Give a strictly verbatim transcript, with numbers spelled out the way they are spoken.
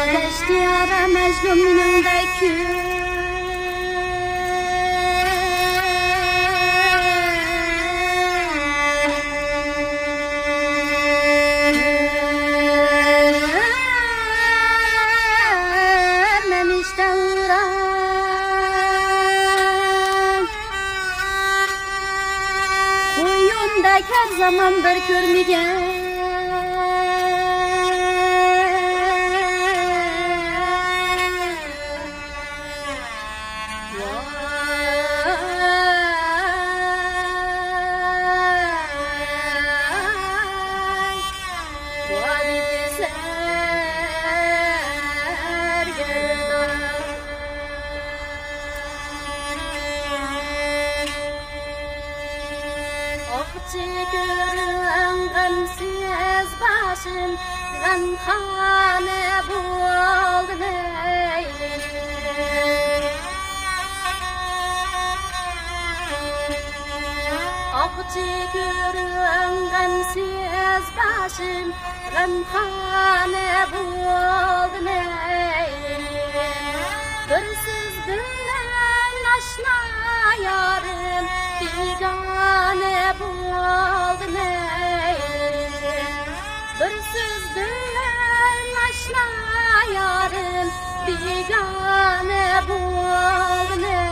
كەچتى يارا مەجنۇن مېنىڭدەك كۈن. مەن ئىشتە ئۇرار. قويۇندەك ھەر زامان بىر كۆرمىگەن. ئاقچى كۆرۈڭ غەمسىز باشىم، غەمخانە بولدى مەيلى. ئاقچى كۆرۈڭ غەمسىز باشىم، غەمخانە بولدى مەيلى. بىر سىز بىلەن ئاشنا يارىم، بىگانە بولدى مەيلى. بىر سىز بىلەن ئاشنا يارىم، بىگانە بولدى مەيلى.